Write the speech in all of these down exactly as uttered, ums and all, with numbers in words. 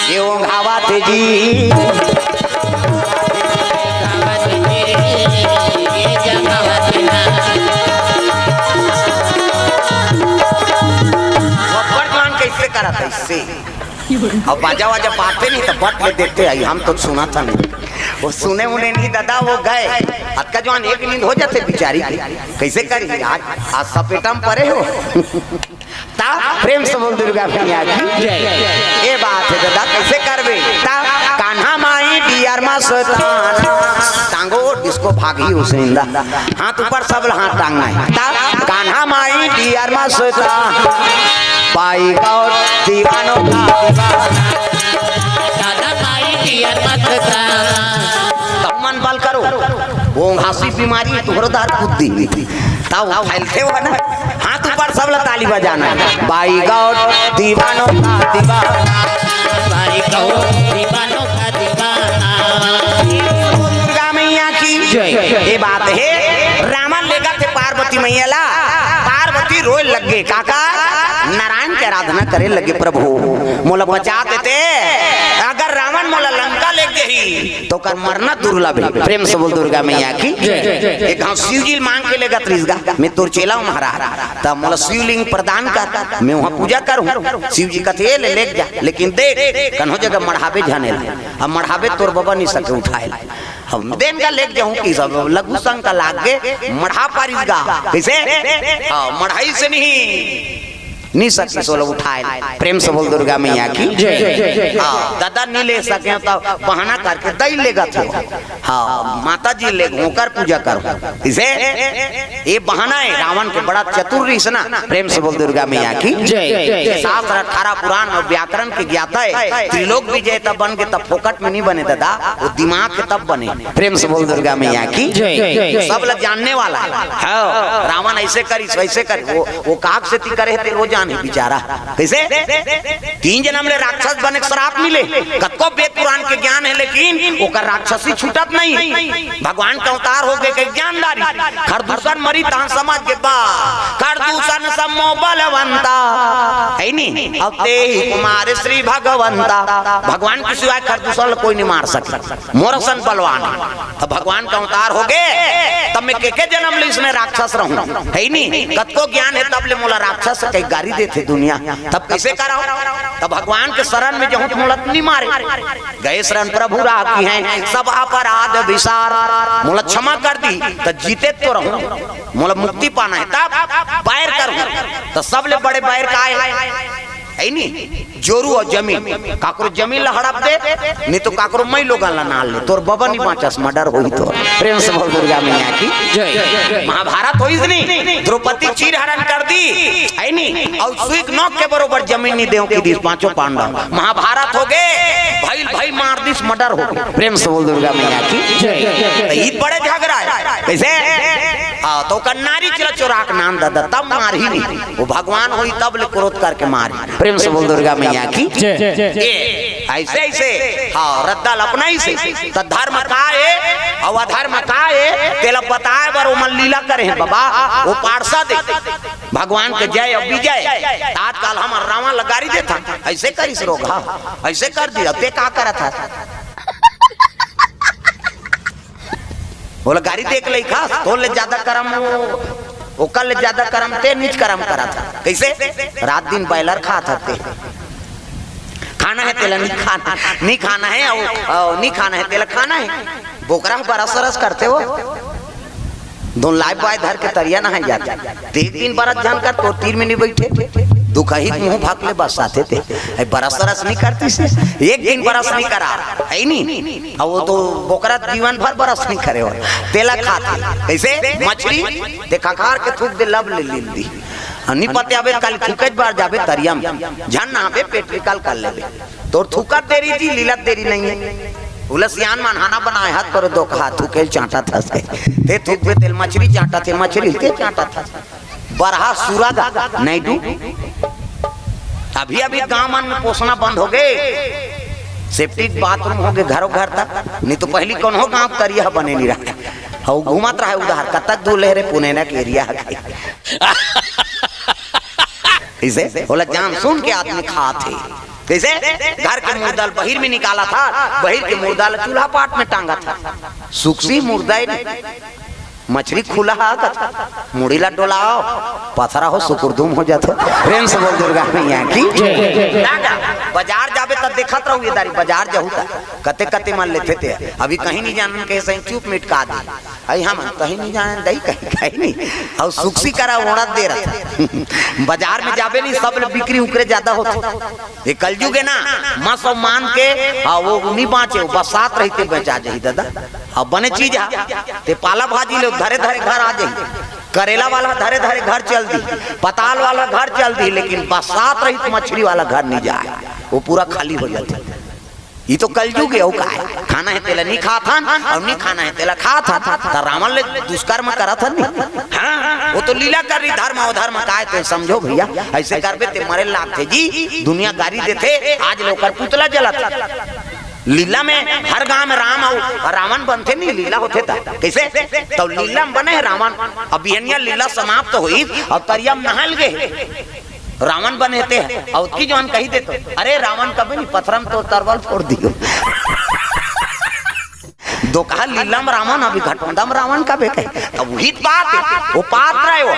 ये ओंघावत जी। अब्बड़ जवान कैसे करत है इससे? अब बाजा वाजा पाते नहीं तो बट ले देते आई, हम तो सुना था नहीं। वो सुने उन्हें नहीं दादा, वो गए। अतका जवान एक नींद हो जाते बिचारी की। कैसे करी आज? आज सपेटा में परे हो। ता प्रेम से बोल दुर्गा मैया की जय। ये बात है दादा, कैसे करबे? ता कान्हा माई डियर मस्ताना, टांगो डिस्को भागी उस निंदा। हाथ ऊपर सब हाथ टांगना है। ता कान्हा माई डियर मस्ताना, पाई गौर दीवानों का दीवाना। दादा माई डियर मस्ताना। तब मन बल करो, वो घासी बीमारी तुम्हारो दार बुद्धि। तब फैलते हो ना, हाथ ऊपर सब ला ताली बजाना है। बाई गॉड दीवानों का दीवाना। बाई गॉड दीवानों का दीवाना। दुर्गा मैया की जय। ये बात है, रावण लेगा थे पार्वती मैया ला, पार्वती रोए लग गए, काका नारायण की आराधना करे लगे, प्रभु मोला बचा देते, अगर रावण मोला लंका ले गई तो कर मरना दुर्लभ है। प्रेम से बोल दुर्गा मैया की जय। एक घाव शिव जी मांग के लेगत रहिस गा, मैं तोर चेला हूँ महाराज, तब मोला शिवलिंग प्रदान कर, मैं वहाँ पूजा करूँ। शिव जी कथे, "ए ले, लेके जा, लेकिन देख कन्हो जगह मढ़ाबे झने ला, अब मढ़ाबे तोर बबा नहीं सके उठाए ला।" हम देन का लेके जाऊँ कि सब लघु शंका लाग के मढ़ा पारिस गा। कैसे? हाँ, मढ़ाई से नहीं। नी सकिस ओला उठाए। प्रेम से बोल दुर्गा मैया की जय। हाँ, दादा नी ले सके तो बहाना करके दई लेगत हो। हाँ, माता जी ले ओकर पूजा करो। इसे ये बहाना है, रावण के बड़ा चतुर रहिस ना। प्रेम से बोल दुर्गा मैया की जय। शास्त्र अठारह पुराण और व्याकरण के ज्ञाता है, त्रिलोक विजेता बन के तब फोकट में नहीं बने दादा, वो दिमाग के तब बने। प्रेम से बोल दुर्गा मैया की जय। सब ला जानने वाला है। हाँ, रावण ऐसे करिस, वैसे करिस, वो वो काग से ती करे हे, तेल वो जान है बेचारा। कैसे? तीन जन्म ले राक्षस बने के श्राप मिले। कतको वेद पुराण के ज्ञान है, लेकिन ओकर राक्षसी छूटत नहीं। भगवान का अवतार हो गए के ज्ञानदारी। खरदूषण मरी तहां समझ के बा, खरदूषण समो बलवंता, है नी? अब ते ही कुमार श्री भगवंता। भगवान के सिवाय खरदूषण ला कोई नहीं मार सके। मोर असन बलवान है। अब भगवान का अवतार हो गए, तब मैं के के जन्म ले इसने राक्षस रहूं, है नी? कतको ज्ञान है, तब ले मोला राक्षस के गारी देथे दुनिया। तब कैसे कराओ? तब भगवान के शरण में जहूं मोला नहीं मारे। गए शरण प्रभु राखी हैं, सब अपराध विसार। मोला क्षमा कर दी, तो जीते तो रहूं। मोला मुक्ति पाना है, तब बैर करूं, तो सबले बड़े बैर का है? है नी? जोरू और जमीन, काकरो जमीन ला हड़प दे, नहीं तो काकरो मई लोगन ला नाल ले, तोर बबा नहीं बांचस, मर्डर होई तो। प्रेम से बोल दुर्गा मैया की जय। महाभारत होइस नी, द्रौपदी चीर हरण कर दी, है नी? और सुई के नोक के बरोबर जमीन नहीं देव की दिस पांचों पांडव। महाभारत हो गए, भाई भाई मार दिस, मर्डर हो गए। प्रेम से बोल दुर्गा मैया की जय। तो ईद बड़े झगड़ा है, कैसे? हाँ, तो ओकर नारी चला चोरा के नान दे दे, तब मार ही नहीं। वो भगवान होई तब ले क्रोध करके मारी। प्रेम से बोल दुर्गा मैया की जय। ए, ऐसे ऐसे, हाँ, रद्दा लपना ही से। तो धर्म का है और अधर्म का है, तेला बताए बर ओमन लीला करे हैं बाबा। वो पार्षद है, भगवान के जय और विजय। आजकल हम रावण ला गारी देथा, ऐसे करिस रोग, हाँ, ऐसे कर दिया, ते का करत है? बोला, गारी देख ले खा, तोर ले ज्यादा करम, ओकर ले ज्यादा करम, ते नीच करम करत हा। कैसे? रात दिन बॉयलर खात हा ते। खाना है तेला नहीं खाना, नहीं खाना है, ओ, ओ, नहीं खाना है तेला खाना है। बोकरा बरस बरस करते हो, दोन लाइफ बॉय धर के तरिया नहाए जाते। ते एक दिन बरस झन कर, तो तीर में नहीं बैठे, दुखहित मुंह भाग ले बस आते थे। ए, बरस बरस नहीं करती से, एक दिन बरस नहीं करा, है नहीं। अब वो तो बोकरा जीवन भर बरस नहीं करे हो, तेला खाते। कैसे? मछली ते खखार के थूक दे, लब ले लील दी। आ, नहीं पते आबे, कल थूके बार जाबे तरिया में, झन नहाबे, पेट निकाल कर लेबे। तोर थूकत देरी जी, लीलत देरी नहीं है। उला सियान मन हाना बनाए हाथ पर दो कहा, थूके चांटा था से। ते थूकबे तेल मछली चांटा थे, मछली ते चांटा था। बरहा सुरागा, नहीं डू। अभी अभी गांव मन में पोसना बंद हो गए, सेप्टिक बाथरूम हो गए घरों घर तक। नहीं तो पहली कोनो गांव तरिया बने नहीं रहा, और घूमत रहा उधार, कतक दूर ले रे, पुनेना के एरिया है। इसे बोला, जान सुन के आदमी खात है। कइसे? घर के मुर्दा ल बहिर में निकालत हस, बहिर के मुर्दा ल चूल्हा पाट में टांगत हस। सुकसी मुर्दा ए नहीं, मछरी खुला हा कथे, मुड़ी ला डोलाव, पथरा हो सुकुरदुम हो जाथे। प्रेम से बोल दुर्गा मैया की। दादा, बजार जाबे त देखत रहू ये दारी, बजार जाहू त कते कते मन लेथे ते। अभी कहीं नहीं जानन के सही चुप मिटका दे। अई हमन तहीं नहीं जानन दई कहीं, कहीं नहीं। अउ सुकसी करा ओढ़त दे रहा। बजार में जाबे नहीं, सब ले बिक्री उकरे ज्यादा होथे। ये कलयुग हे ना, मस अउ मान के, हाँ, वो नहीं बाँचे, वो बसात रहिथे बेचा जाही दादा। अब बने चीज हा, ते पाला भाजी ले धरे धरे घर आ जाही, करेला वाला धरे धरे घर चल दी, पताल वाला घर चल दी, लेकिन बसात रहित मछरी वाला घर नहीं जाय, वो पूरा खाली हो जाथे। ये तो कलयुग हे, अउ काय? खाना हे तेला नहीं खात हन, अउ नहीं खाना हे तेला खात हन। त रावण ले दुष्कर्म करत हन नहीं? हाँ, वो तो लीला कर रही, धर्म अधर्म काय ते समझो भैया। अइसे करबे ते मरे लागथे जी, दुनिया गारी देथे, आज ले ओकर पुतला जलत हे। लीला में हर गांव में राम अउ रावण बनथे नहीं, लीला होथे त। कइसे? त लीला में बने हे रावण, अब बिहनिया लीला समाप्त होइस, अब तरिया में नहाय ल गे हे। रावण बने हे ते, अउ ओतकी जवान कही देथे, "अरे रावण कबे नहीं, पथरा में तो तरवल फोर दियो।" दो कहा लीला में रावण, अभी घटोंदा में रावण कबे कहे। अब वही तो बात हे, वो पात्र हे वो।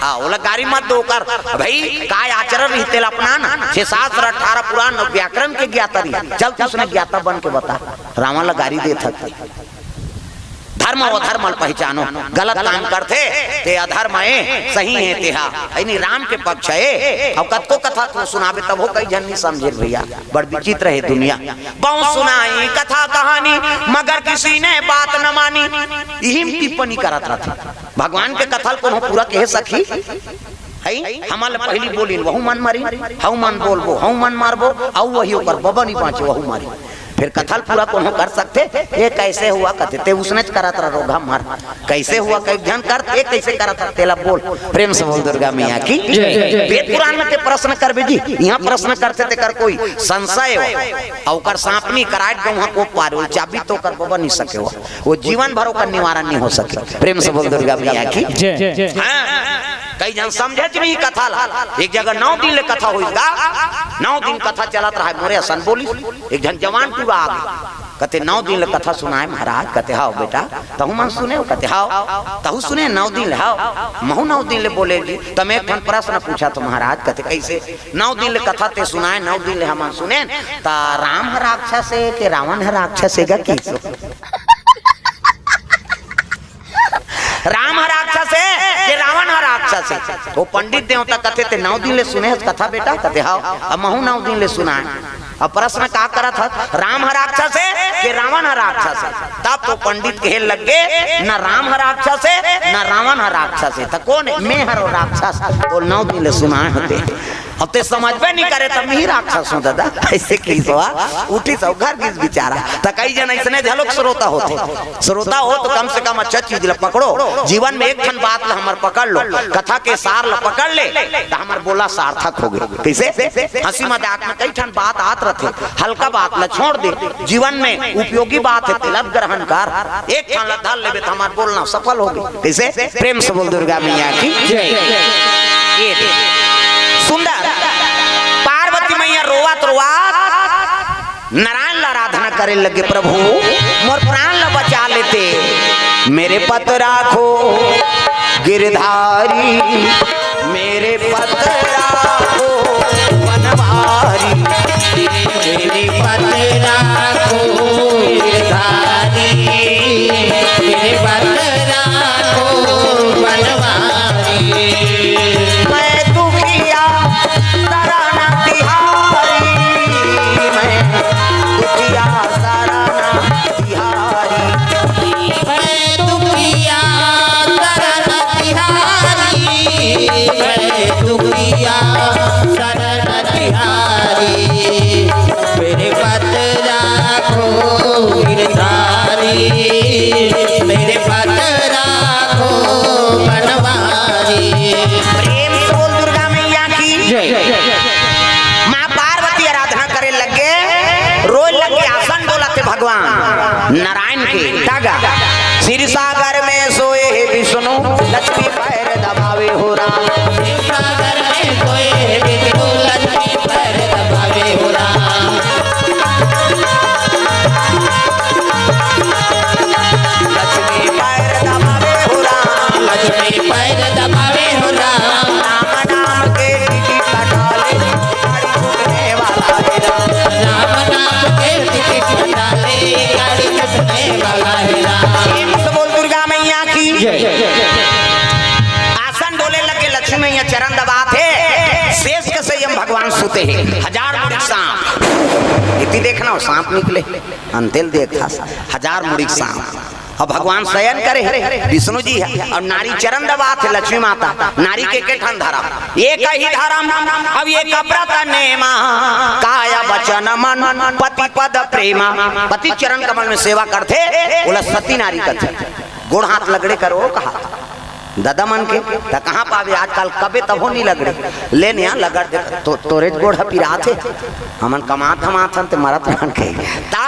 हाँ, ओला गारी मत दो कर। भाई, काय आचरण रही तेला अपना ना। छह शास्त्र, अठारह पुराण, व्याकरण के ज्ञाता रही। चल, तू उसने ज्ञाता बन के बता। रावण ला गारी देत हस। धर्म अधर्म ल पहिचानो, गलत काम करथे ते अधर्म ए, सही हे तेहा। अइनी राम के पक्ष ए। अउ कतको कथा तो सुनाबे तभो कई झन नहीं समझे भैया, बड़ विचित्र हे दुनिया। बहुत सुनाई कथा कहानी मगर किसी ने बात न मानी। इही म टिप्पणी करत रथे। भगवान के कथा ल कोनो पूरा कहे सकही? हई, हमन ल पहिली बोलिन, वहू मन मरिन, हऊ मन बोलबो, हऊ मन मारबो, अऊ वही ओकर बबा नहीं बाँचे, वहू मारिन। फिर कथा ल पूरा कोनो कर सकथे? ये कैसे हुआ कथे, ते उसनेच करत रह रोगहा मर। कैसे हुआ, कई झन कर, ते कैसे करत रह, तेला बोल। प्रेम से बोल दुर्गा मैया की। जय। वेद पुराण में ते प्रश्न करबे जी, यहाँ प्रश्न करथे तेकर कोई संशय हो, अउ ओकर सांपनी कराए गौहा को पारो, चाबी तो ओकर बबा नहीं सके हो, वो जीवन भर ओकर निवारण नहीं हो सके। प्रेम से बोल दुर्गा मैया की। जय। हाँ। कई झन समझेच नहीं कथा ला। एक जगह नौ दिन ले कथा होइस गा, नौ दिन कथा चलत रहा, मोरे असन बोलिस। एक झन जवान टूरा आगे, कथे, "नौ दिन ले कथा सुनाए महाराज?" कथे, "हाव बेटा।" "तहू मन सुने?" कथे, "हाव।" "तहू सुने नौ दिन ले?" "हाव।" "महू नौ दिन ले बोले जी।" "त मैं एक ठन प्रश्न पूछत हों महाराज।" कथे, "कइसे?" "नौ दिन ले कथा ते सुनाए, नौ दिन ले हमन सुनेन, त राम ह राक्षस हे के रावण ह राक्षस हे गा?" कहिस। राम ह राक्षस हे के रावण ह राक्षस हे? वो पंडित देवता कथे, "ते नौ दिन ले सुने हस कथा बेटा?" कथे, "हाव।" "अब महू नौ दिन ले सुनाए।" अब प्रश्न का करत हस, "राम ह राक्षस हे के रावण ह राक्षस हे?" तब तो पंडित कहे लग गे, "न राम ह राक्षस हे, न रावण ह राक्षस हे, त कोन हे?" "मैं हरों राक्षस।" "तो नौ दिन ले सुनाए हस ते।" अब ते समझबे नहीं करे, तब मैं ही राक्षस हों दादा। अइसे कहिस, उठिस अउ घर गिस बिचारा। त कई झन अइसने घलोक श्रोता होथे। श्रोता हो तो कम से कम अच्छा चीज ला पकड़ो। जीवन में एक ठन बात ला हमर पकड़ लो, कथा के सार ला पकड़ ले, त हमर बोला सार्थक होगे। कइसे? हंसी मजाक में कई ठन बात आत रथे, हल्का बात ला छोड़ दे। जीवन में उपयोगी बात हे, तेला ग्रहण कर। एक ठन ला धर लेबे त हमर बोलना सफल होगे। कइसे? प्रेम से बोल दुर्गा मैया की जय। ये दे। सुंदर। पार्वती मैया रोवत रोवत नारायण ला आराधना करे लगे, "प्रभु, मोर प्राण ला बचा ले ते, मेरे पत राखो गिरधारी, मेरे पत राखो बनवारी, मेरे पत राखो गिरधारी, मेरे पत राखो बनवारी।" मैं दुखिया शरण तिहारी, मैं दुखिया शरण तिहारी। मैं दुखिया शरण तिहारी, मैं दुखिया शरण तिहारी। मेरे पत राखो गिरधारी, मेरे पत राखो बनवारी। प्रेम से बोल दुर्गा मैया की जय। माँ पार्वती आराधना करे लगे, रोए लगे, आसन डोलत हे भगवान नारायण के। तागा, "क्षीर सागर में सोए हे विष्णु, लक्ष्मी पैर दबावे हो राम।" क्षीर सागर में सोए हे विष्णु, लक्ष्मी पैर दबावे हो राम। होते हैं, हजार मुड़ी सांप। इति देखना हो, सांप निकले, अंतेल देखा, हजार मुड़ी सांप। अब भगवान शयन करे हे, विष्णु जी हे, अउ नारी चरण दबात हे, लक्ष्मी माता। नारी के के ठन धरम, एक ही धरम, अब एक व्रत नेमा, काय वचन मन पति पद प्रेमा। पति चरण कमल में सेवा करथे, ओला सती नारी कथे। गोड़ हाथ लगड़े करो कहा ददा मन के, त कहाँ पावे आजकल, कबे तभो नहीं लगड़े। ले निया लगड़ दे, तो तोरे गोड़ ह पिरात हे। हमन कमात धमात हन ते मरत रहन कही। ता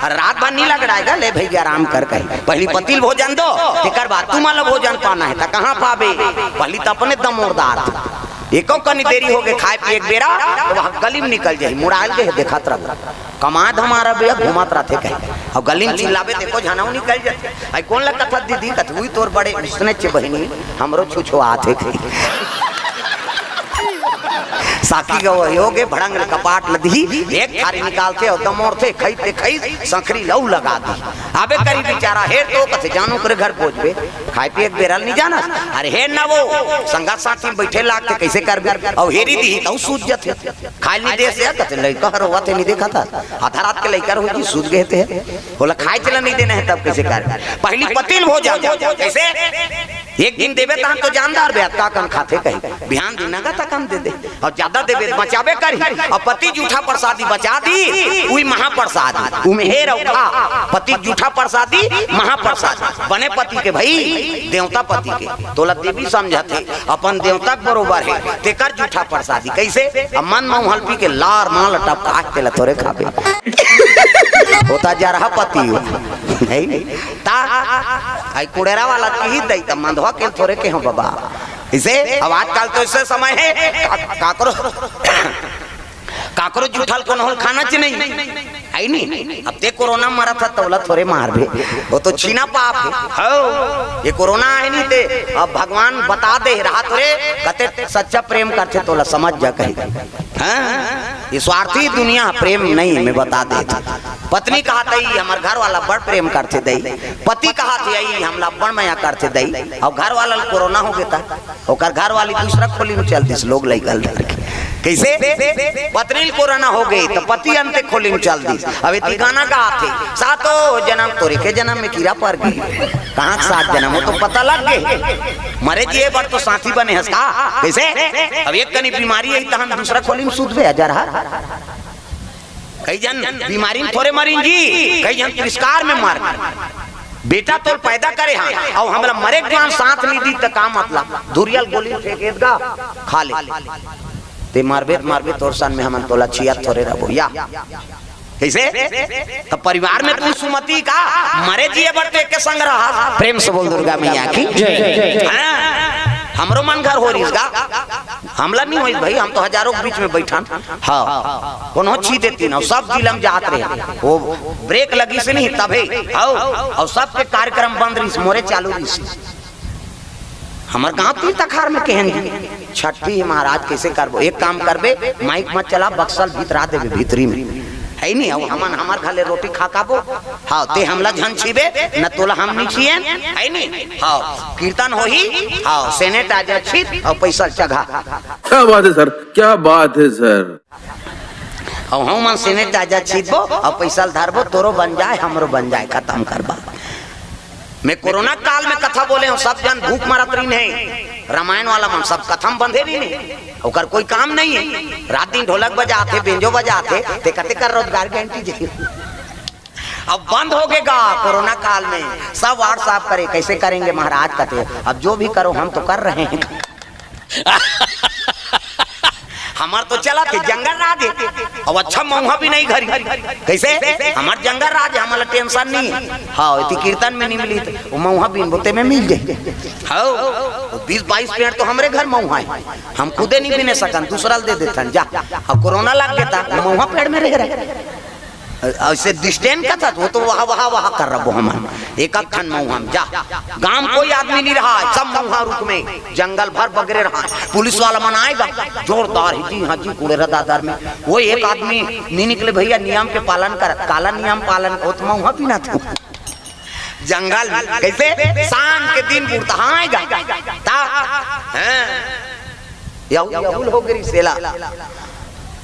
रात भर नहीं लगड़ाएगा, ले भैया आराम कर कही। पहली पति ल भोजन दो, तेकर बाद तुमन ल भोजन पाना हे, त कहाँ पावे? पहली त अपने दमोरदार थे। एको कनी देरी हो गए खाए पिए एक बेरा, तो वहाँ गली में निकल जाही, मुड़ाल गए देखत रह। कमाए धमारा भैया घूमत रथे कहे। अउ गली में चिल्लाबे, देखो झनऊ निकल जाथे। आई कोन ला कथत दीदी? कथुई तोर बड़े उसने चे बहिनी, हमरो छुछुआत हे कहे। साकी गवई हो गे, भड़ंग ले कपाट लदही, एक थारी निकालथे अउ दमोरथे, खई ते खई, संखरी लऊ लगा दी। अबे करी बेचारा, हेर तो कथे जानू करे घर पहुंचबे, खाए पिए एक बेरल नहीं जाना। अरे हेर ना वो, संगत साथी में बैठे लागथे, कैसे करबे? अउ हेरी दी, तऊ सूझ जथे। खाए नहीं दे से, कथे लइका हर होवत हे, नहीं देखा था। आधा रात के लइका रहो जी, सूझ गए थे। बोला खाए चला नहीं देना है, तब कैसे करबे? पहली पति ल भोजन, कैसे? एक दिन देबे त हम तो जानदार बे, अतका कन खाथे कही, बिहान दिन नगा तक हम दे दे, अउ ज्यादा देबे त बचाबे करही, अउ पति जूठा प्रसादी बचा दी, उही महाप्रसादी, उमे हे रखा, पति जूठा प्रसादी, महाप्रसादी, बने पति के भई, देवता पति के, तोला देवी समझत हे, अपन देवता के बरोबर हे, तेकर जूठा प्रसादी, कैसे? अब मन मऊहा ल पी के लार माल टपका के तेला थोरे खाबे, होता जा रहा पति हो, है? ता आई कुड़ेरा वाला की ही दई, त मंदवा के थोरे के हो बाबा। इसे अब आजकल तो ऐसे समय हे, का-, काकरो, काकरो जूठा ल कोनो ल खाना च नहीं, है नी? अब ते कोरोना मरत ह, तोला थोरे मारबे, वो तो छीना पाप हे। हो, ये कोरोना हे नी ते, अब भगवान बता दे रहा तोरे, कते सच्चा प्रेम करथे तोला समझ जा कही। हाँ? ये स्वार्थी दुनिया प्रेम नहीं, मैं बता देत हूँ। पत्नी कहा तई, हमर घर वाला बड़ प्रेम करथे दई। पति कहा थे, आई हमला बड़ मया करथे दई। अउ घर वाला ल कोरोना हो गया था, ओकर घर वाली दूसरा खोली में चल दिस, लोग लइका ल धर के। कैसे? पत्नी ल कोरोना हो गई, तो पति अंते खोली में चल दिस। अब इतनी गाना गाथे, सातों जन्म तोरे के जन्म में कीड़ा पड़ गई। कहाँ के सात जन्म, वो तो पता लग गए। मरे जिए बर तो साथी बने हस का? कैसे? अब एक कनी बीमारी आई, त हम दूसरा खोली में सूतबे, अजर हर। कई जन बीमारी में थोरे मरिन जी, कई जन तिरस्कार में मर। बेटा तोल पैदा करे हा, अउ हमला मरे के बाद साथ नहीं दी, त का मतलब? धुरियल गोली फेंक देगा, खा ले। ते मरबे त मरबे, तोर सन में हमन तोला छियत थोरे रहबो या। कैसे? त परिवार में तू सुमति का, मरे जिए बर तो एके संग रहा। प्रेम से बोल दुर्गा मैया की जय। हाँ, हमरो मन घर हो रहीस गा, हमला नहीं होई भाई, हम तो हजारों के बीच में बैठन। हाँ, कोनो छी देती ना, सब जिला में जात रहे। वो ब्रेक लगी से नहीं तभे, हाँ, अउ सबके कार्यक्रम बंद रहीस, मोरे चालू रहीस। हमर गांव तीर तखार में केहन जी छठी हे महाराज, कैसे करबो? एक काम करबे, माइक मत चला, बक्सा ल भीतरा देबे भीतरी में, है नी? अउ हमन हमर घर ले रोटी खा खाबो। हाँ, ते हमला झन छीबे, न तोला हम नहीं छियन, है नी? हाँ, कीर्तन होही, हाँ, sanitizer छीत अउ पैसा ल चघा। क्या बात है सर, क्या बात है सर। अउ हमन sanitizer छीतबो अउ पैसा ल धरबो, तोरो बन जाए, हमरो बन जाए, खत्म करबा। मैं कोरोना काल में कथा बोले हूँ, सब जन भूख मरत रहिन हे, रामायण वाला मन सब कथा में बंधे रहिन हे, ओकर कोई काम नहीं हे। रात दिन ढोलक बजाथे, बेंजो बजाथे, ते कते कर रोजगार गारंटी जे। अब बंद हो गे गा कोरोना काल में, सब WhatsApp करे, कैसे करेंगे महाराज कथे, अब जो भी करो हम तो कर रहे हैं। हमर तो चलत हे जंगल राज हे, अउ अच्छा मऊहा भी नहीं घरी। कैसे? हमर जंगल राज हे, हमला tension नहीं हे। हाँ, इति कीर्तन में नहीं मिली त वो मऊहा बीन बोते में मिल जाए। हाँ, वो बीस बाईस पेड़ तो हमरे घर मऊहा हे, हम खुदे नहीं बीने सकन, दूसरा ल दे देथन जा। अब कोरोना लग गया था, वो मऊहा पेड़ में रह रहे। ऐसे distance का था, वो तो वहा वहा वहा कर रहो हमन, एक एक ठन मऊहा में जा। गांव कोई आदमी नहीं रहा, सब मऊहा रुख में, जंगल भर बगरे रहा। पुलिस वाला मन आएगा, जोरदार ही जी, हाँ जी, कुड़ेरा दादर में। वो एक आदमी नहीं निकले भैया, नियम के पालन कर। काला नियम पालन? वो तो मऊहा पीना था जंगल में। कैसे? शाम के दिन बुढ़ता आएगा ता, हैं? यहू, यहू हो गई सेला।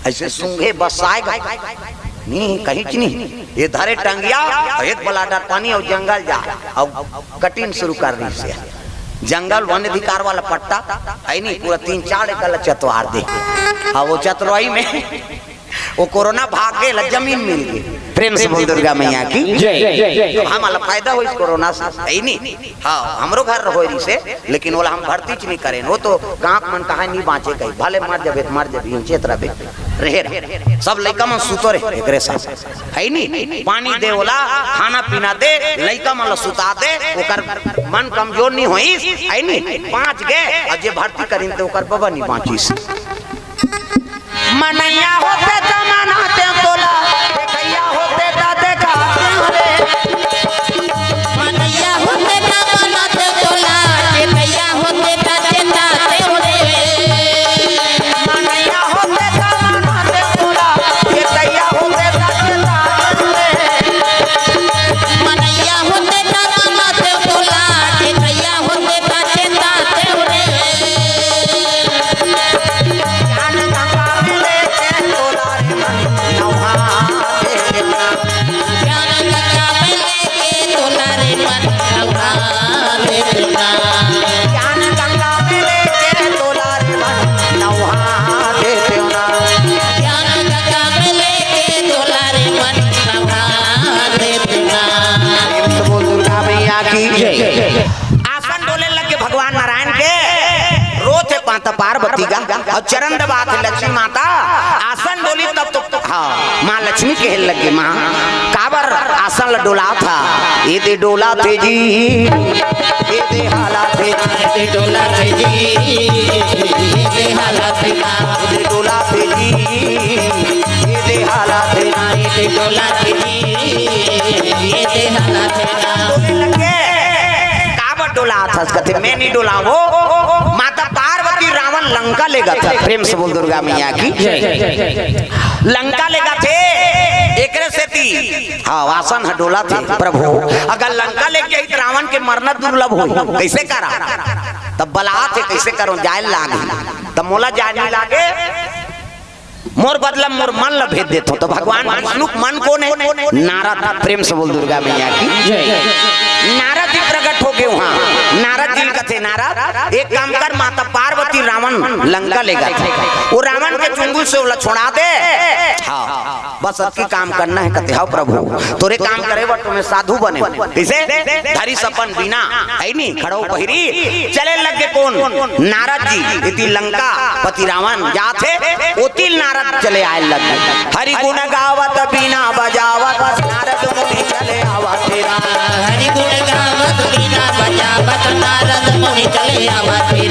अइसे सूंघे बसाए गा। नहीं, कहीं च नहीं। ये धरे टंगिया अउ एक बलाडर पानी अउ जंगल जा अउ cutting शुरू कर दिस हे। जंगल वन अधिकार वाला पट्टा हे नहीं, पूरा तीन चार एकड़ ला चतवार दे। हाँ, वो चतरवाई में वो कोरोना भाग गे, ला जमीन मिल गे। प्रेम से बोल दुर्गा मैया की जय। हमला फायदा होइस कोरोना से, हे नहीं? हाँ, हमरो घर होय रिहिसे, लेकिन ओला हम भर्ती च नहीं करेन। वो तो गाँव मन कहा नहीं बाँचे कही, भले मर जबे त मर जबे, चेत रहे, रहे, रहे। सब लइका मन सुतो रहे एकरे साथ, हे नहीं? पानी दे ओला, खाना पीना दे, लइका मन ला सुता दे, ओकर मन कमजोर नहीं होइस, हे नहीं? बाँच गे, अउ जे भर्ती करिन ते ओकर बबा नहीं बाँचिस। मनैया होते त मनाते तोला, देखैया होते त देखाते रे। मनैया होते त मनाते तोला, देखैया होते त देखाते रे। मनैया होते त मनाते तोला, देखैया होते त देखाते रे। मनैया होते त मनाते तोला, देखैया होते त देखाते रे। ज्ञान गंगा में लेके तोला रे मन नहा दे देना। ज्ञान गंगा में लेके तोला रे मन नहा दे देना। ज्ञान गंगा में लेके तोला रे मन नहा दे देना। ज्ञान गंगा में लेके तोला रे मन नहा दे देना। प्रेम से बोल दुर्गा मैया की जय। आसन डोले लग गे भगवान नारायण के, रोथे माता पार्वती गा, अउ चरण दबाथे लक्ष्मी माता। आसन डोली तब तो, हाँ, माँ लक्ष्मी कहे लग गे, माँ, काबर आसन ला डोलाथस? ए दे डोलाथे जी, ए दे हालाथे, ए दे डोलाथे जी, ए दे हालाथे ना, ए दे डोलाथे जी, ए दे हालाथे ना, ए दे डोलाथे जी, ए दे हालाथे ना। डोले लग गे, काबर डोलाथस? कथे, मैं नहीं डोलावों, माता पार्वती रावण लंका लेगथे। प्रेम से बोल दुर्गा मैया की जय। लंका लेगथे, एकरे सेती, हाँ, आसन ह डोलाथे प्रभु। अगर लंका लेके जाही त रावण के मरना दुर्लभ होही। कइसे करँव? तब बलाथे, कइसे करँव, जाय ल लागही। तब मोला जाय नहीं लागे, मोर बदला मोर मन ला भेज देथों। त भगवान विष्णु के मन कोन हे? नारद। प्रेम से बोल दुर्गा मैया की जय। नारद जी प्रगट हो गे उहाँ। नारद जी ल कथे, नारद, एक काम कर, माता पार्वती रावण लंका लेगथे, वो रावण के चुंगुल से ओला छोड़ा दे। हाँ, बस अतकी काम करना हे। कथे, हव प्रभु, तोरे काम करे बर तो मैं साधु बनेंव। कइसे? धरिस अपन बीना, हे नहीं, खड़ो पहिरी, चले लग गे कोन? नारद जी। एती लंका पति रावण जाथे, ओती ल नारद चले आय लग गे। हरि गुण गावत बीना बजावत नारद मुनि चले आवत हे। हरि गुण गावत बीना बजावत नारद मुनि चले आवत हे।